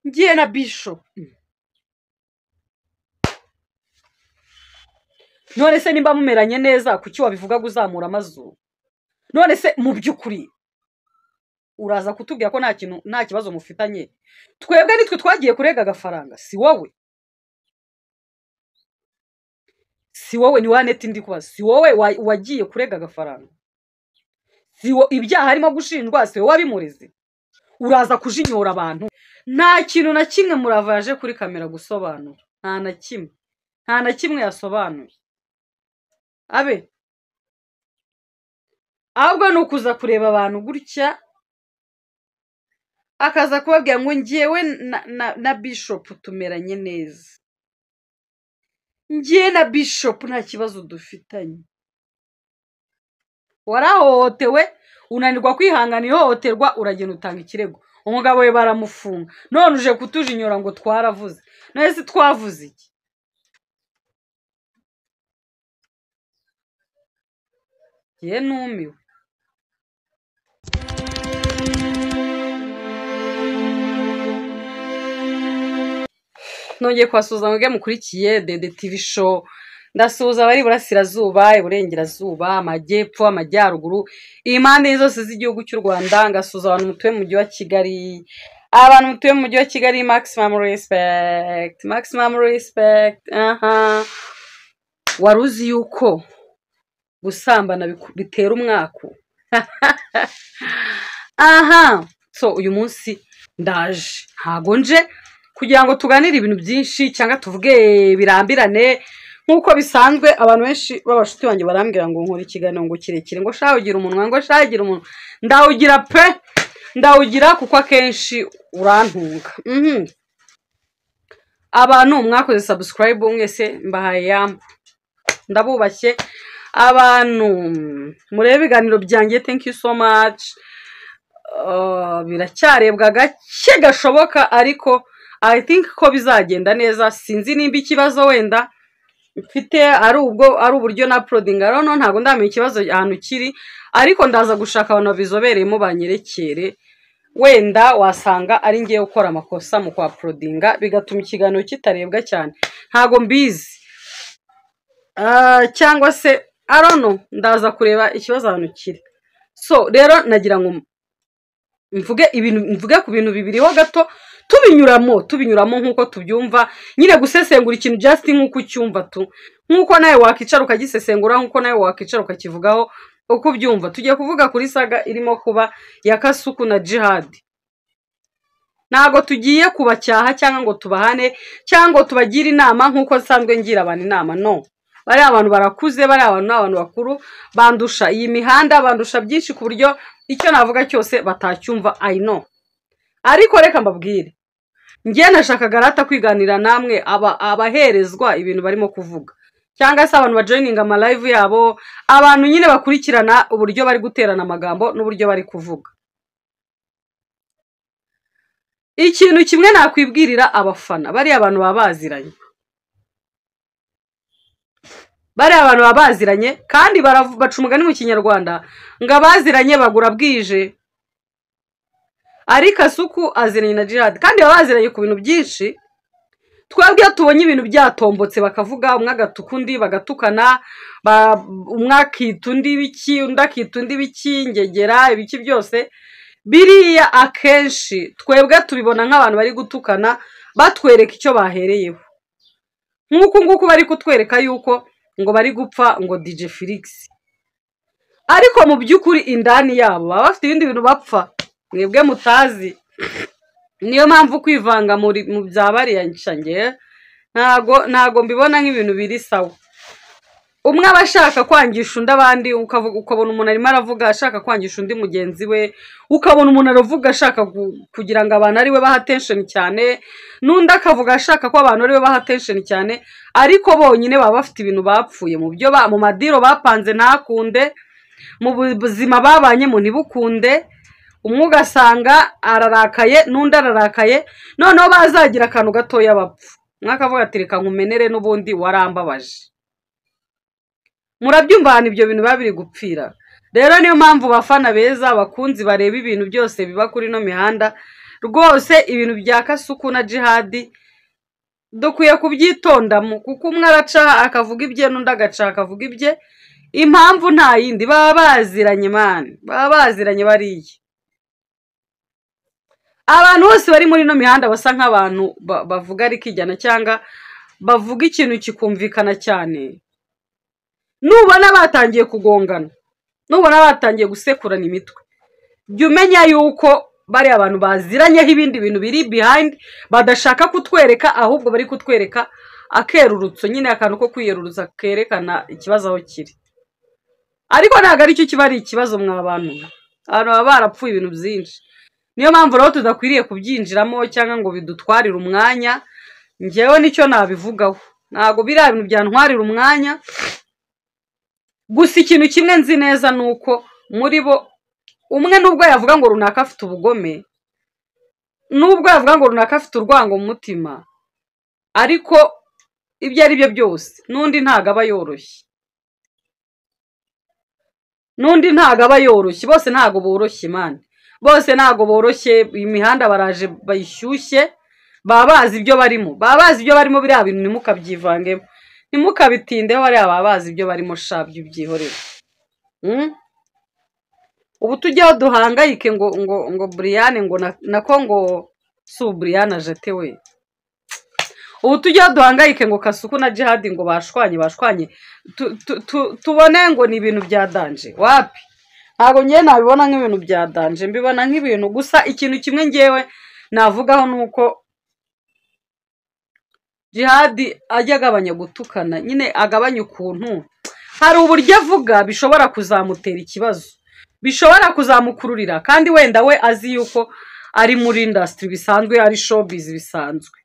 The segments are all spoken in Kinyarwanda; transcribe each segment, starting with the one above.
Ngiye na Bishop. None se nimba mumeranye neza kuki wabivuga guzamura amazuru? None se mu by'ukuri uraza kutubwira ko nta kintu nta kibazo mufitanye? Twebwe nitwe twagiye kurega agafaranga, si wowe. Si wowe ni waneti ndi kubaza, si wowe wagiye kurega agafaranga, si ibyaha harimo gushinjwa, si wowe wabimureze. Uraza kujinyora abantu. Nta kintu na kimwe Murava yaje kuri kamera gusobanura, nta na kimwe, nta na kimwe yasobanuye. Abe ahubwo ni ukuza kureba abantu gutya akaza kubabwira ngo ngewe na Bishop tumeranye neza, ngewe na Bishop nta kibazo dufitanye. Warahohotewe unanirwa kwihangana ihohoterwa, uragenda utanga ikirego, umugabo we baramufunga, none uje kutujinyora ngo twaravuze. None se twavuze iki? Ye numiwe. Nongeye kubasuhuza mwebwe mukurikiye Dede TV Show. Ndasuhuza abari iburasirazuba, iburengerazuba, amajyepfo, amajyaruguru, impande zose z'igihugu cy'u Rwanda. Ngasuhuza abantu mutuye mu mujyi wa Kigali, abantu mutuye mu mujyi wa Kigali, maximum respect, maximum respect. Aha, wari uzi yuko gusambana bitera umwaku? Aha, so uyu munsi ndaje, ntago nje kugira ngo tuganire ibintu byinshi cyangwa tuvuge birambirane nk'uko bisanzwe. Abantu benshi b'abashuti banjye barambwira ngo nkora ikiganiro ngo kirekire, ngo shawugira umunwa, ngo shagira umunwa. Ndawugira pe, ndawugira kuko akenshi urantunga. Abantu mwakoze subscribe mwese mbahaye yambu, ndabubashye. Abantu murebe ibiganiro byanjye, thank you so much. Biracyarebwa gake gashoboka, ariko I think ko bizagenda neza. Sinzi nimba ikibazo wenda mfite ari ubwo ari uburyo na uploading, no ntago ndamenya ikibazo ahantu kiri, ariko ndaza gushaka abantu babizobereyemo banyerekere. Wenda wasanga ari ngiye gukora amakosa mu kwa uploadinga bigatuma ikiganiro kitarebwa cyane, ntago mbizi. Cyangwa se I don't know, ndaza kureba ikibazo ahantu kiri. So rero nagira ngo mvuge ibintu, mvuge ku bintu bibiriho gato, tubinyuramo nkuko tubyumva nyine, gusesengura ikintu just nkuko ucyumva tu, nkuko nawe wakicara ukagisesengura, nkuko nawe wakicara ukakivugaho uko ubyumva. Tugiye kuvuga kuri saga irimo kuba ya Kasuku na Jihad. Ntago tugiye kubacyaha cyangwa ngo tubahane cyangwa ngo tubagire inama nkuko nsanzwe ngira abantu inama, no. Bari abantu barakuze, bari abantu n'abantu bakuru, bandusha iyi mihanda, bandusha byinshi ku buryo icyo navuga cyose batacyumva, I know. Ariko reka mbabwire, ngiye nashakaga rata kwiganira namwe abaherezwa ibintu barimo kuvuga, cyangwa se abantu bajoininga ama live yabo, abantu nyine bakurikirana uburyo bari guterana amagambo n'uburyo bari kuvuga. Ikintu kimwe nakwibwirira abafana, bari abantu babaziranye, bari abantu babaziranye, kandi baca umugani mu Kinyarwanda ngo abaziranye bagura bwije. Ari Kasuku aziranye na Jihad, kandi babaziranye ku bintu byinshi. Twebwe iyo tubonye ibintu byatombotse bakavuga, umwe agatuka undi bagatukana, umwe akita undi biki, undi akita undi biki, ngegera ibiki byose biriya, akenshi twebwe tubibona nk'abantu bari gutukana batwereka icyo bahereyeho. Nk'uku nguku bari kutwereka yuko ngo bari gupfa ngo DJ Felix, ariko mu by'ukuri indani yabo baba bafite ibindi bintu bapfa mwebwe mutazi. Niyo mpamvu kwivanga mu bya bariya nge ntago mbibona nk'ibintu biri sawa. Umwe aba ashaka kwangisha undi abandi, ukabona umuntu arimo aravuga ashaka kwangisha undi mugenzi we, ukabona umuntu aravuga ashaka kugira ngo abantu ari we baha attention cyane, n'undi akavuga ashaka ko abantu ari we baha attention cyane, ariko bonyine baba bafite ibintu bapfuye mu byo mu madiro bapanze ntakunde, mu buzima babanye mu ntibukunde. Umwe ugasanga ararakaye n'undi ararakaye, noneho bazagira akantu gatoya bapfa, umwe akavuga ati reka nkumenere n'ubundi warambabaje. Murabyumva ahantu ibyo bintu biba biri gupfira. Rero niyo mpamvu bafana beza, abakunzi bareba ibintu byose biba kuri ino mihanda, Rwose ibintu bya Kasuku na Jihadi dukwiye kubyitondamo, kuko umwe araca akavuga ibye n'undi agaca akavuga ibye. Impamvu nta yindi, baba baziranye man, baba baziranye bariya. Abantu bose bari muri ino mihanda basa nk'abantu bavuga rikijyana cyangwa bavuga ikintu kikumvikana cyane. Nubona batangiye kugongana, nubona batangiye gusekurana imitwe, jya umenya yuko bariya abantu baziranyeho ibindi bintu biri behind badashaka kutwereka, ahubwo bari kutwereka akerurutso nyine, akantu ko kwiyerurutsa kerekana ikibazo aho kiri. Ariko ntabwo aricyo kiba ari ikibazo mwa bantu, abantu baba barapfuye ibintu byinshi. Niyo mpamvu rero tudakwiriye kubyinjiramo cyangwa ngo bidutwarire umwanya. Njyewe nicyo nabivugaho, ntabwo biriya bintu byantwarira umwanya. Gusa ikintu kimwe nzi neza ni uko muri bo umwe nubwo yavuga ngo runaka afite ubugome, nubwo yavuga ngo runaka afite urwango mu mutima, ariko ibyo ari byo byose n'undi ntabwo aba yoroshye, n'undi ntabwo aba yoroshye. Bose ntabwo boroshye man, bose ntabwo boroshye. Imihanda baraje bayishyushye, baba bazi ibyo barimo, baba bazi ibyo barimo. Biriya bintu ntimukabyivangemo, ntimukabitindeho, bariya baba bazi ibyo barimo, sha byihorere. Ubu tujyeho duhangayike ngo ngo ngo Brian ngo nako ngo si Brian ajete we. Ubu tujyeho duhangayike ngo Kasuku na Jihadi ngo bashwanye bashwanye, tubone ngo ni ibintu bya danger. Wapi, ntabwo ngewe nabibona nk'ibintu bya danger, mbibona nk'ibintu gusa. Ikintu kimwe ngewe navugaho ni uko Jihadi ajya agabanya gutukana nyine, agabanya ukuntu hari uburyo avuga bishobora kuzamutera ikibazo, bishobora kuzamukururira, kandi wenda we azi yuko ari muri industry bisanzwe, ari showbiz bisanzwe,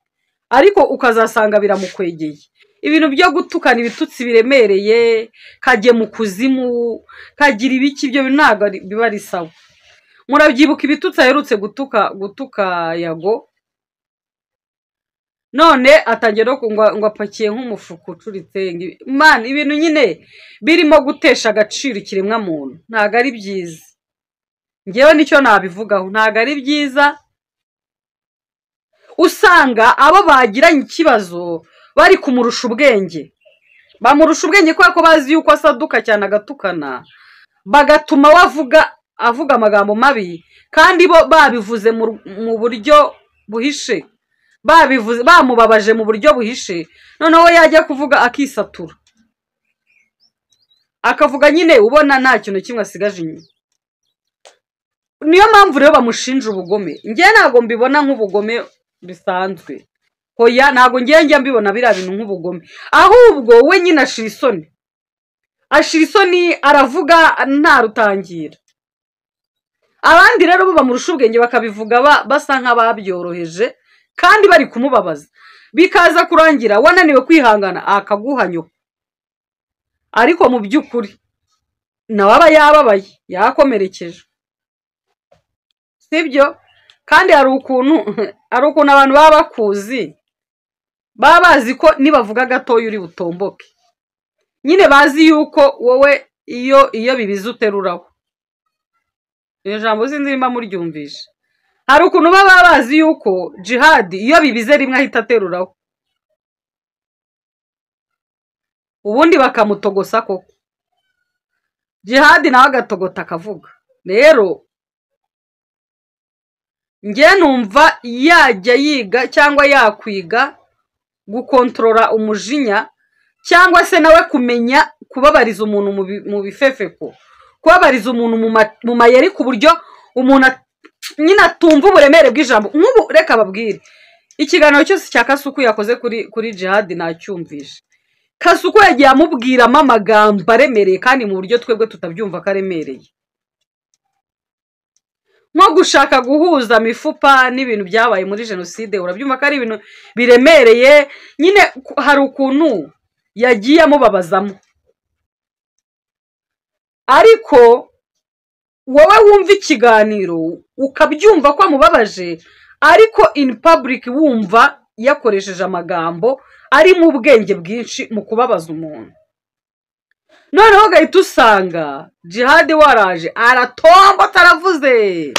ariko ukazasanga biramukwegeye. Ibintu byo gutukana ibitutsi biremereye, kajye mu kuzimu, kagira ibiki, ibyo bintu ntabwo biba ari sawa. Murabyibuka ibitutsi aherutse gutuka Yago, none atangiye no ngo apakiye nk'umufuka ucuritse. Man, ibintu nyine birimo gutesha agaciro ikiremwamuntu ntabwo ari byiza. Ngewe nicyo nabivugaho, ntabwo ari byiza. Usanga abo bagiranye ikibazo bari kumurusha ubwenge, bamurusha ubwenge kubera ko bazi yuko asaduka cyane agatukana, bagatuma we avuga amagambo mabi, kandi bo babivuze mu buryo buhishe, babivuze bamubabaje mu buryo buhishe. Noneho yajya kuvuga akisatura, akavuga nyine ubona nta kintu kimwe asigaje inyuma. Niyo mpamvu rero bamushinja ubugome. Njye ntabwo mbibona nk'ubugome bisanzwe, hoya, ntabwo ngiye njya mbibona biriya bintu nk'ubugome, ahubwo we nyine ashira isoni, ashira isoni, aravuga nta rutangira. Abandi rero bo bamurusha ubwenge bakabivuga basa nk'ababyoroheje kandi bari kumubabaza, bikaza kurangira wananiwe kwihangana akaguhanyuka. Ariko mu by'ukuri nawe aba yababaye, yakomerekeje, sibyo? Kandi hari ukuntu abantu baba bakuzi, baba bazi ko nibavuga gatoya uri butomboke nyine, bazi yuko wowe iyo bibize uteruraho. Iryo jambo sinzi nimba muryumvishe. Hari ukuntu baba bazi yuko Jihadi iyo bibize rimwe ahita ateruraho, ubundi bakamutogosa koko. Jihadi nawe agatogota akavuga. Rero njye numva yajya yiga cyangwa yakwiga gukontorora umujinya, cyangwa se nawe kumenya kubabariza umuntu mu bifefeko, kubabariza umuntu mu mayeri, ku buryo umuntu nyine atumva uburemere bw'ijambo. Nk'ubu reka babwire, ikiganiro cyose cya Kasuku yakoze kuri Jihadi nacyumvishe. Kasuku yagiye amubwiramo amagambo aremereye, kandi mu buryo twebwe tutabyumva ko aremereye, nko gushaka guhuza mifupa n'ibintu byabaye muri jenoside. Urabyumva ko ari ibintu biremereye nyine, hari ukuntu yagiye amubabazamo. Ariko wowe wumva ikiganiro ukabyumva ko amubabaje, ariko in public wumva yakoresheje amagambo ari mu bwenge bwinshi mu kubabaza umuntu. Noneho ugahita usanga Jihadi waraje aratomba ataravuze.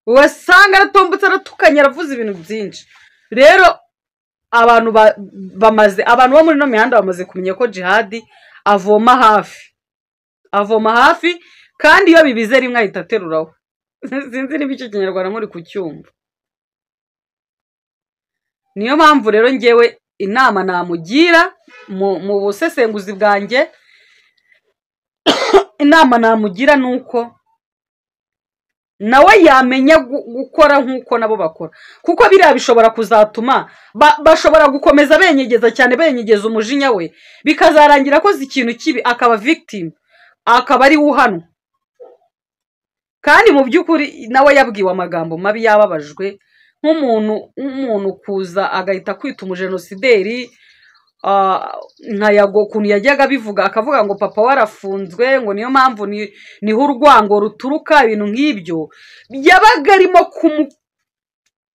Wasanga aratombotse, aratukanye, aravuze ibintu byinshi. Rero abantu bamaze, abantu bo muri ino mihanda bamaze kumenya ko Jihadi avoma hafi, avoma hafi, kandi iyo bibize rimwe ahita ateruraho. Sinzi niba icyo kinyarwanda muri kucyumva. Niyo mpamvu rero ngewe inama namugira mu busesenguzi bwanjye, inama namugira ni uko nawe yamenya gukora nk'uko nabo bakora, kuko biriya bishobora kuzatuma bashobora gukomeza benyegeza cyane, benyegeza umujinya we, bikazarangira akoze ikintu kibi akaba victim, akaba ari we uhanwa. Kandi mu by'ukuri nawe yabwiwe amagambo mabi, yababajwe nk'umuntu kuza agahita kwita umujenosideri, nka Yago ukuntu yajyaga abivuga, akavuga ngo papa warafunzwe, ngo niyo mpamvu niho urwango ruturuka, ibintu nk'ibyo. Yabaga arimo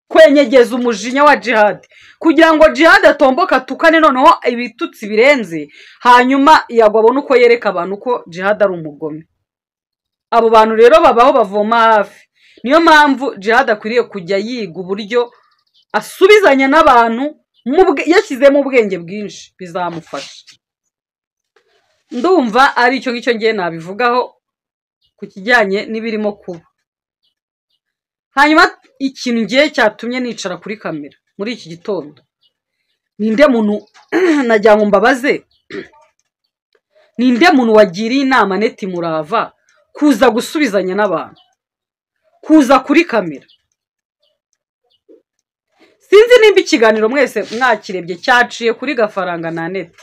kwenyegeza umujinya wa Jihad kugira ngo Jihad atomboke atukane noneho ibitutsi birenze, hanyuma Yago abone uko yereka abantu ko Jihad ari umugome. Abo bantu rero babaho bavoma hafi. Niyo mpamvu Jihad akwiriye kujya yiga uburyo asubizanya n'abantu, yashyizemo ubwenge bwinshi, bizamufasha. Ndumva ari icyo ngicyo ngiye nabivugaho ku kijyanye n'ibirimo kuba. Hanyuma ikintu ngiye cyatumye nicara kuri kamera muri iki gitondo, ninde muntu nagira ngo mbabaze, ninde muntu wagiriye inama Neti Murava kuza gusubizanya n'abantu, kuza kuri kamera? Sinzi nimba ikiganiro mwese mwakirebye cyaciye kuri Gafaranga na Neti.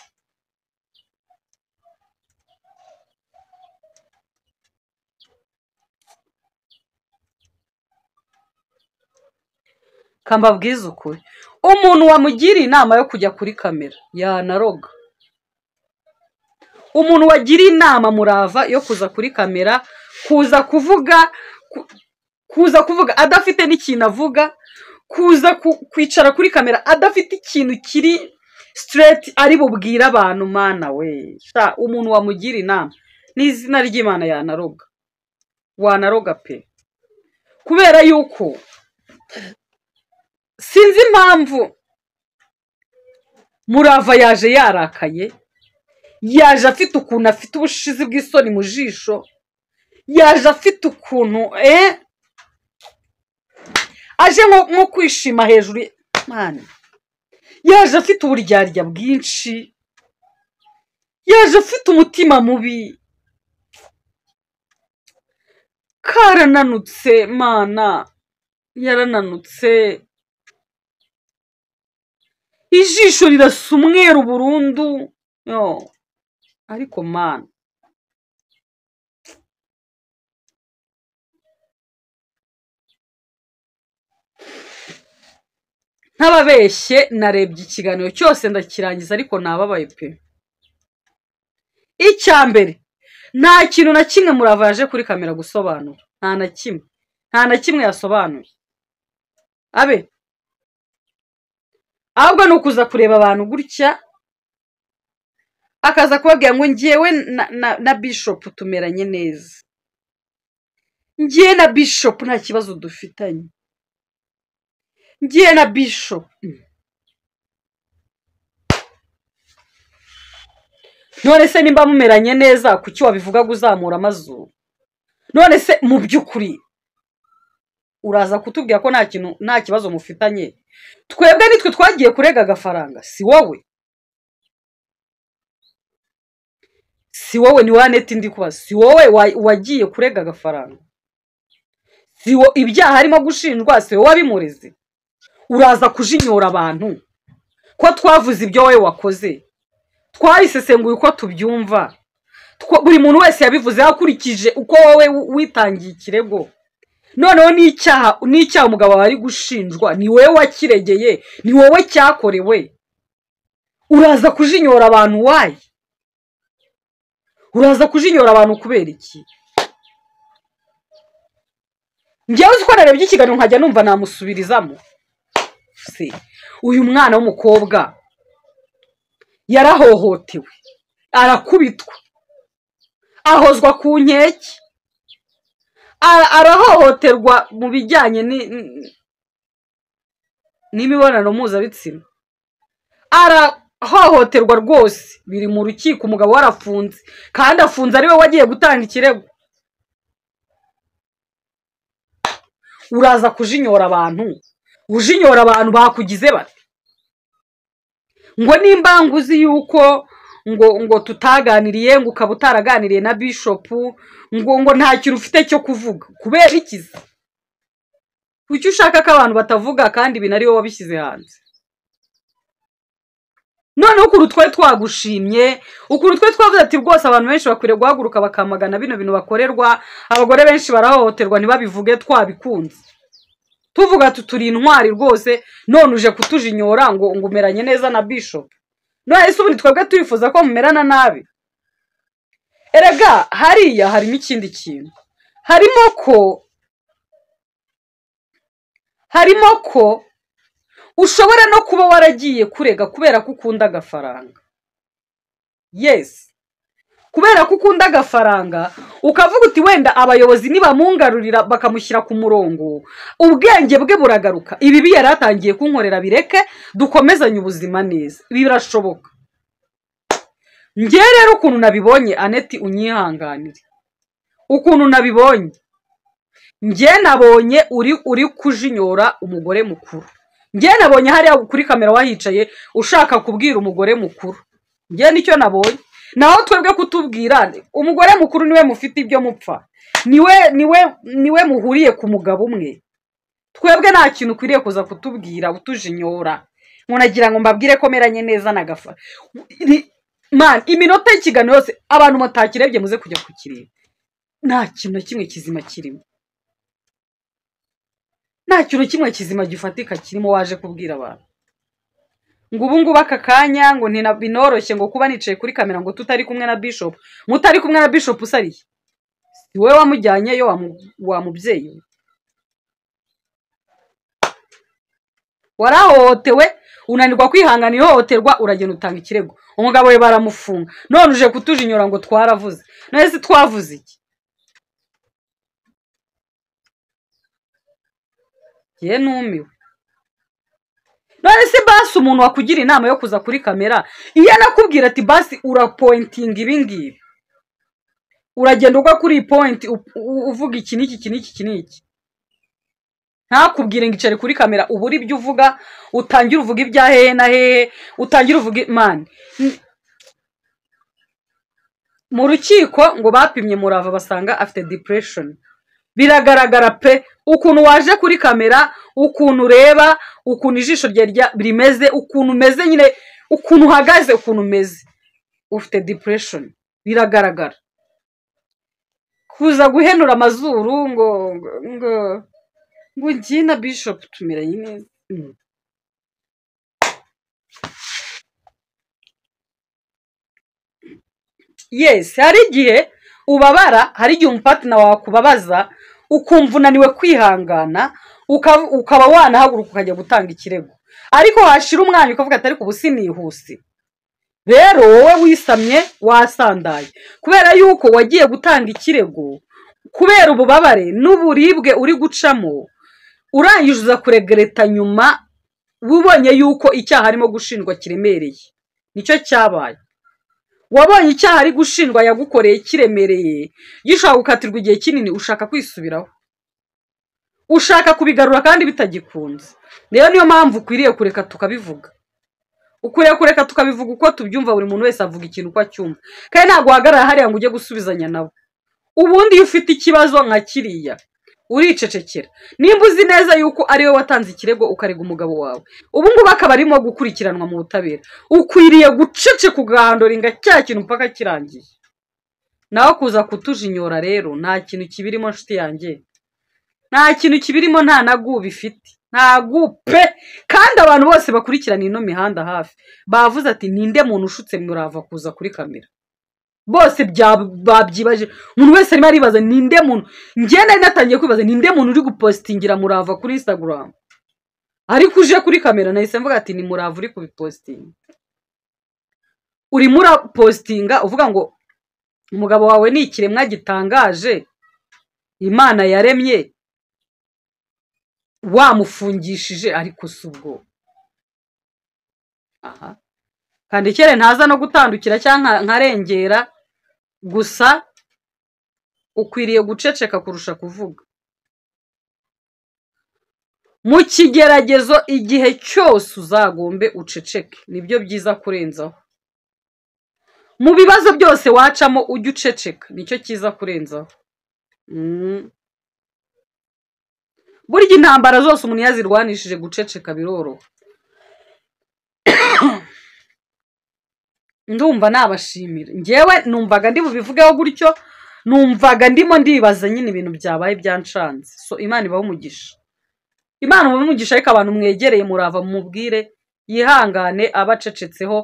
Kambabwiza ukuri, umuntu wamugiriye inama yo kujya kuri kamera yanaroga. Umuntu wagiriye inama Murava yo kuza kuri kamera, kuza kuvuga, kuza kuvuga adafite n'ikintu avuga, kuza kwicara kuri kamera adafite ikintu kiri straight ari bubwira abantu, mana we. Sha, umuntu wamugira inama n'izina ry'Imana yanaroga, wanaroga pe. Kubera yuko sinzi impamvu Murava yaje yarakaye, yaje afite ukuntu afite ubushizi bw'isoni mu jisho, yaje afite ukuntu aje nko kwishima hejuru, man. Yaje afite uburyarya bwinshi, yaje afite umutima mubi, karananutse mana, yarananutse, ijisho rirasa umweru burundu. Yo, ariko mana, ntababeshye narebye ikiganiro cyose ndakirangiza, ariko nababaye pe. Icya mbere, nta kintu na kimwe Murava yaje kuri kamera gusobanura, nta na kimwe, nta na kimwe yasobanuye. Abe ahubwo ni ukuza kureba abantu gutya, akaza kubabwira ngo ngewe na Bishop tumeranye neza, ngewe na Bishop nta kibazo dufitanye, ngiye na Bishop. None se nimba mumeranye neza kuki wabivuga uzamura amazuru? None se mu by'ukuri uraza kutubwira ko nta kintu, nta kibazo mufitanye? Twebwe nitwe twagiye kurega Gafaranga, si wowe, si wowe, ni wa Neti ndi kubaza, si wowe wagiye kurega Gafaranga, si wo ibyaha harimo gushinjwa, si wowe wabimureze. Uraza kujinyora abantu ko twavuze ibyo wowe wakoze, twabisesenguye uko tubyumva, buri muntu wese yabivuze akurikije uko wowe witangiye ikirego. Noneho n'icyaha umugabo wawe ari gushinjwa ni wowe wakiregeye, ni wowe cyakorewe. Uraza kujinyora abantu wayi, uraza kujinyora abantu kubera iki? Njyewe uzi ko narebye ikiganiro nkajya numva namusubirizamo. Se uyu mwana w'umukobwa yarahohotewe, arakubitwa, ahozwa ku nkeke, Arahohoterwa mu bijyanye n'imibonano mpuzabitsina, arahohoterwa rwose, biri mu rukiko, umugabo warafunze kandi afunze ari we wagiye gutanga ikirego. Uraza kujinyora abantu, ujinyora abantu bakugize bate? Ngo nimba nguzi yuko ngo tutaganiriye, ngo ukaba utaraganiriye na Bishop, ngo nta kintu ufite cyo kuvuga. Kubera iki? Kuki ushaka ko abantu batavuga kandi ibintu ari wowe wabishyize hanze? Noneho ukuntu twari twagushimye, ukuntu twari twavuze ati rwose abantu benshi bakwiriye guhaguruka bakamagana bino bintu bakorerwa, abagore benshi barahohoterwa ntibabivuge, twabikunze tuvuga turi intwari rwose, none uje kutujinyora ngo umeranye neza na Bishop. None se ubundi twebwe turifuza ko mumerana nabi? Erega hariya harimo ikindi kintu, harimo ko ushobora no kuba waragiye kurega kubera ko ukunda agafaranga. Yes, kubera ko ukunda agafaranga ukavuga uti wenda abayobozi nibamungarurira bakamushyira ku murongo, ubwenge bwe buragaruka, ibibi yari atangiye kunkorera bireke, dukomezanye ubuzima neza. Ibi birashoboka. Njye rero ukuntu nabibonye, Aneti unyihanganire, ukuntu nabibonye, njye nabonye uri kujinyora umugore mukuru. Njye nabonye hariya kuri kamera wahicaye ushaka kubwira umugore mukuru. Njye nicyo nabonye. Naho twebwe kutubwira umugore mukuru niwe mufite ibyo mupfa, niwe muhuriye ku mugabo umwe. Twebwe nta kintu ukwiriye kuza kutubwira utujinyora. Munagira ngo mbabwire ko meranye neza na Gafa. Man, iminota y'ikiganiro yose abantu mutakirebye muze kujya kukireba, nta kintu na kimwe kizima kirimo, nta kintu kimwe kizima gifatika kirimo waje kubwira abantu. Ngo ubu ngubu aka kanya ngo binoroshye ngo kuba nicaye kuri kamera ngo tutari kumwe na Bishop. Mutari kumwe na Bishop usariye, si wowe wamujyanyeyo, wa mubyeyi warahohotewe, unanirwa kwihangana ihohoterwa, uragenda utanga ikirego, umugabo we baramufunga, none uje kutujinyora ngo twaravuze. None se twavuze iki? Ye numiwe. None se basi umuntu wakugira inama yo kuza kuri kamera, iyo anakubwira ati basi urapointinga ibi ngibi, uragenda ugwa kuri point uvuga iki n'iki iki n'iki iki n'iki, ntakubwire ngo icare kuri kamera ubure ibyo uvuga, utangire uvuga ibya hehe na hehe, utangire uvuga man. Mu rukiko ngo bapimye Murava basanga afite depression. Biragaragara pe, ukuntu waje kuri kamera, ukuntu ureba, ukuntu ijisho rye rimeze, ukuntu umeze nyine, ukuntu uhagaze, ukuntu umeze, ufite depression, biragaragara. Kuza guhenura amazuru ngo ngo ngo njye na Bishop tumeranye neza. Yes, hari igihe ubabara, hari igihe umupatina wawe akubabaza, ukumva unaniwe kwihangana, ukaba wanahaguruka ukajya gutanga ikirego, ariko hashira umwanya ukavuga ati ariko ubu sinihuse. Rero wowe wisamye wasandaye kubera yuko wagiye gutanga ikirego, kubera ububabare n'uburibwe uri gucamo, urangije uza kuregreta nyuma ubonye yuko icyaha arimo gushinjwa kiremereye. Nicyo cyabaye. Wabonye icyaha ari gushinjwa yagukoreye kiremereye, gishobora gukatirwa igihe kinini, ushaka kwisubiraho, ushaka kubigarura kandi bitagikunze. Rero niyo mpamvu ukwiriye kureka tukabivuga, ukwiriye kureka tukabivuga uko tubyumva. Buri muntu wese avuga ikintu uko acyumva, kandi ntabwo uhagarara hariya ngo ujye gusubizanya nabo. Ubundi iyo ufite ikibazo nka kiriya uricecekera. Nimba uzi neza yuko ari we watanze ikirego ukarega umugabo wawe, ubu ngubu akaba arimo gukurikiranwa mu butabera, ukwiriye guceceka ugahandoringa cya kintu mpaka kirangiye. Nawe kuza kutujinyora rero nta kintu kibirimo nshuti yanjye, nta kintu kibirimo, nta na gu bifite, nta gu pe. Kandi abantu bose bakurikirana ino mihanda hafi bavuze ati ninde muntu ushutse Murava kuza kuri kamera? Bose babyibaje, umuntu wese arimo aribaza ninde muntu. Njye nari natangiye kwibaza ninde muntu uri gupostingira Murava kuri Instagram, ariko uje kuri kamera nahise mvuga ati ni Murava uri kubipostinga. Urimo urapostinga uvuga ngo umugabo wawe ni ikiremwa gitangaje, Imana yaremye wamufungishije, ariko si ubwo. Aha kandikere ntaza no gutandukira cyangwa nkarengera, gusa ukwiriye guceceka kurusha kuvuga. Mu kigeragezo igihe cyose uzagombe uceceke, nibyo byiza kurenzaho. Mu bibazo byose wacamo ujye uceceka, nicyo cyiza kurenzaho. Burya intambara zose umuntu iyo azirwanishije guceceka biroroha. Ndumva nabashimira. Njyewe numvaga ndi bubivugeho gutyo, numvaga ndimo ndibaza nyine ibintu byabaye byancanze. So Imana ibahe umugisha. Imana ibahe umugisha, ariko abantu mwegereye murava mumubwire yihangane abacecetseho,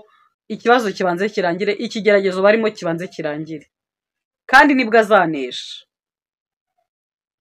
ikibazo kibanze kirangire, ikigeragezo barimo kibanze kirangire, kandi nibwo azanesha.